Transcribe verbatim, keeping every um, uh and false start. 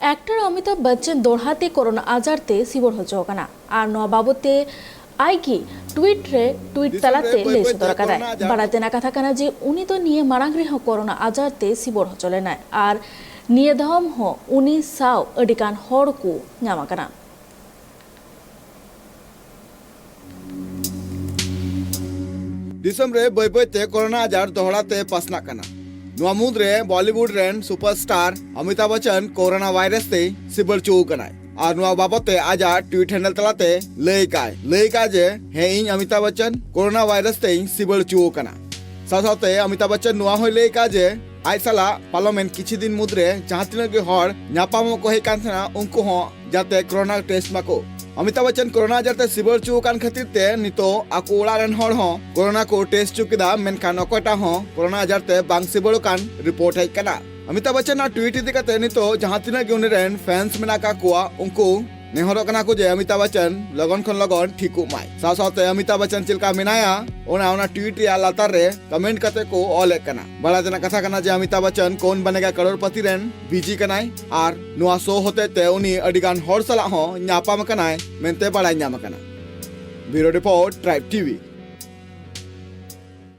Actor Amitabh Bachchan ᱫᱚᱲᱦᱟ ᱛᱮ corona ᱟᱡᱟᱨ ᱛᱮ ᱥᱤᱵᱚᱲ ᱦᱚᱪᱚ ᱟᱠᱟᱱᱟ ᱟᱨ ᱱᱚᱣᱟ ᱵᱟᱵᱚᱛ ᱛᱮ ᱟᱡ ᱜᱮ ᱴᱩᱭᱤᱴ ᱨᱮ ᱴᱩᱭᱤᱴ ᱫᱤᱥᱚᱢ ᱛᱟᱞᱟᱛᱮ ᱨᱮ ᱵᱟᱹᱭ ᱞᱟᱹᱭ ᱵᱟᱹᱭ ᱥᱚᱫᱚᱨ ᱛᱮ ᱟᱠᱟᱫᱟᱭ᱾ ᱠᱳᱨᱳᱱᱟ ᱟᱡᱟᱨ ᱵᱟᱲᱟᱭ ᱛᱮᱱᱟᱜ ᱠᱟᱛᱷᱟ ᱠᱟᱱᱟ ᱡᱮ ᱩᱱᱤ ᱫᱚ ᱱᱤᱭᱟᱹ ᱢᱟᱲᱟᱝ ᱨᱮᱦᱚᱸ ᱠᱳᱨᱳᱱᱟ ᱟᱡᱟᱨ ᱛᱮ ᱥᱤᱵᱚᱲ ᱦᱚᱪᱚ ᱞᱮᱱᱟᱭ ᱟᱨ ᱱᱤᱭᱟᱹ ᱫᱷᱟᱣ ᱦᱚᱸ ᱩᱱᱤ ᱥᱟᱶ ᱟᱹᱰᱤ ᱜᱟᱱ ᱦᱚᱲ ᱠᱚ ᱧᱟᱢ ᱟᱠᱟᱱᱟ᱾ ᱫᱤᱥᱚᱢ ᱨᱮ ᱵᱟᱹᱭ ᱵᱟᱹᱭ ᱛᱮ ᱠᱳᱨᱳᱱᱟ ᱟᱡᱟᱨ ᱫᱚᱦᱲᱟ ᱛᱮ ᱯᱟᱥᱱᱟᱜ ᱠᱟᱱᱟ᱾ ᱱᱚᱣᱟ ᱢᱩᱫᱽᱨᱮ ᱵᱚᱞᱤᱣᱩᱰ ᱨᱮᱱ superstar Amitabh Bachchan corona virus ᱛᱮᱭ ᱥᱤᱵᱟᱹᱲ ᱦᱚᱪᱚ ᱟᱠᱟᱱᱟᱭ ᱟᱨ ᱱᱚᱣᱟ ᱵᱟᱵᱚᱛ ᱛᱮ ᱟᱡᱟᱜ ᱴᱩᱭᱤᱴ ᱦᱮᱱᱰᱮᱞ ᱛᱟᱞᱟᱛᱮ ᱞᱟᱹᱭ ᱠᱟᱭ ᱞᱟᱹᱭ ᱠᱟᱭ ᱡᱮ, "ᱦᱮᱸ, ᱤᱧ ᱚᱢᱤᱛᱟᱵᱷ ᱵᱚᱪᱪᱚᱱ ᱠᱳᱨᱳᱱᱟ ᱵᱷᱟᱭᱨᱟᱥ ᱛᱮᱧ ᱥᱤᱵᱟᱹᱲ ᱦᱚᱪᱚ ᱟᱠᱟᱱᱟ᱾" ᱥᱟᱶ ᱥᱟᱶᱛᱮ ᱚᱢᱤᱛᱟᱵᱷ ᱵᱚᱪᱪᱚᱱ ᱱᱚᱣᱟ ᱦᱚᱸᱭ ᱞᱟᱹᱭ ᱠᱟᱜᱼᱟ ᱡᱮ ᱟᱡ ᱥᱟᱞᱟᱜ ᱯᱟᱨᱚᱢᱮᱱ ᱠᱤᱪᱷᱩ ᱫᱤᱱ ᱢᱩᱫᱽᱨᱮ ᱡᱟᱦᱟᱸ ᱛᱤᱱᱟᱹᱜ ᱜᱮ ᱦᱚᱲ ᱧᱟᱯᱟᱢᱚᱜ ᱠᱚ ᱦᱮᱡ ᱠᱟᱱ ᱛᱟᱦᱮᱱᱟ, ᱩᱱᱠᱩ ᱦᱚᱸ ᱡᱟᱛᱮ ᱠᱳᱨᱳᱱᱟ ᱴᱮᱥᱴ ᱢᱟᱠᱚ᱾ ᱚᱢᱤᱛᱟᱵᱷ ᱵᱚᱪᱪᱚᱱ ᱠᱳᱨᱳᱱᱟ ᱟᱡᱟᱨ ᱛᱮ ᱥᱤᱵᱟᱹᱲ ᱦᱚᱪᱚ ᱟᱠᱟᱱ ᱠᱷᱟᱹᱛᱤᱨ ᱛᱮ ᱱᱤᱛᱚᱜ ᱟᱠᱚ ᱚᱲᱟᱜ ᱨᱮᱱ ᱦᱚᱲ ᱦᱚᱸ ᱠᱳᱨᱳᱱᱟ ᱠᱚ ᱴᱮᱥᱴ ᱦᱚᱪᱚ ᱠᱮᱫᱟ, ᱢᱮᱱᱠᱷᱟᱱ ᱚᱠᱚᱭᱴᱟᱜ ᱦᱚᱸ ᱠᱳᱨᱳᱱᱟ ᱟᱡᱟᱨ ᱛᱮ ᱵᱟᱝ ᱥᱤᱵᱟᱹᱲ ᱟᱠᱟᱱ ᱨᱤᱯᱳᱨᱴ ᱦᱮᱡ ᱠᱟᱱᱟ᱾ ᱚᱢᱤᱛᱟᱵᱷ ᱵᱚᱪᱪᱚᱱᱟᱜ ᱴᱩᱭᱤᱴ ᱤᱫᱤ ᱠᱟᱛᱮ ᱱᱤᱛᱚᱜ ᱡᱟᱦᱟᱸ ᱛᱤᱱᱟᱹᱜ ᱜᱮ ᱩᱱᱤ ᱨᱮᱱ ᱯᱷᱮᱱᱥ ᱢᱮᱱᱟᱜ ᱟᱠᱟᱫ ᱠᱚᱣᱟ, ᱩᱱᱠᱩ ᱱᱮᱦᱚᱨᱚᱜ ᱠᱟᱱᱟ ᱠᱚ ᱡᱮ ᱚᱢᱤᱛᱟᱵᱷ ᱵᱚᱪᱪᱚᱱ ᱞᱚᱜᱚᱱ ᱠᱷᱚᱱ ᱞᱚᱜᱚᱱ ᱴᱷᱤᱠᱚᱜ ᱢᱟᱭ᱾ ᱥᱟᱶ ᱥᱟᱶᱛᱮ ᱚᱢᱤᱛᱟᱵᱷ ᱵᱚᱪᱪᱚᱱ ᱪᱮᱫ ᱞᱮᱠᱟ ᱢᱮᱱᱟᱭᱟ, ᱚᱱᱟ, ᱚᱱᱟ ᱴᱩᱭᱤᱴ ᱨᱮᱭᱟᱜ ᱞᱟᱛᱟᱨ ᱨᱮ ᱠᱚᱢᱮᱱᱴ ᱠᱟᱛᱮ ᱠᱚ ᱚᱞᱮᱫ ᱠᱟᱱᱟ᱾ ᱵᱟᱲᱟᱭ ᱛᱮᱱᱟᱜ ᱠᱟᱛᱷᱟ ᱠᱟᱱᱟ ᱡᱮ ᱚᱢᱤᱛᱟᱵᱷ ᱵᱚᱪᱪᱚᱱ ᱠᱳᱱ ᱵᱟᱱᱮᱜᱟ ᱠᱟᱨᱳᱲᱯᱚᱛᱤ ᱨᱮᱱ ᱵᱤᱡᱤ ᱠᱟᱱᱟᱭ ᱟᱨ ᱱᱚᱣᱟ ᱥᱳ ᱦᱚᱛᱮᱡ ᱛᱮ ᱩᱱᱤ ᱟᱹᱰᱤ ᱜᱟᱱ ᱦᱚᱲ ᱥᱟᱞᱟᱜ ᱦᱚᱸ ᱧᱟᱯᱟᱢ ᱟᱠᱟᱱᱟᱭ ᱢᱮᱱᱛᱮ ᱵᱟᱲᱟᱭ ᱧᱟᱢ ᱟᱠᱟᱱᱟ᱾ ᱵᱤᱭᱩᱨᱳ ᱨᱤᱯᱳᱨᱴ, ᱴᱨᱟᱭᱤᱵᱽ ᱴᱤᱵᱷᱤ᱾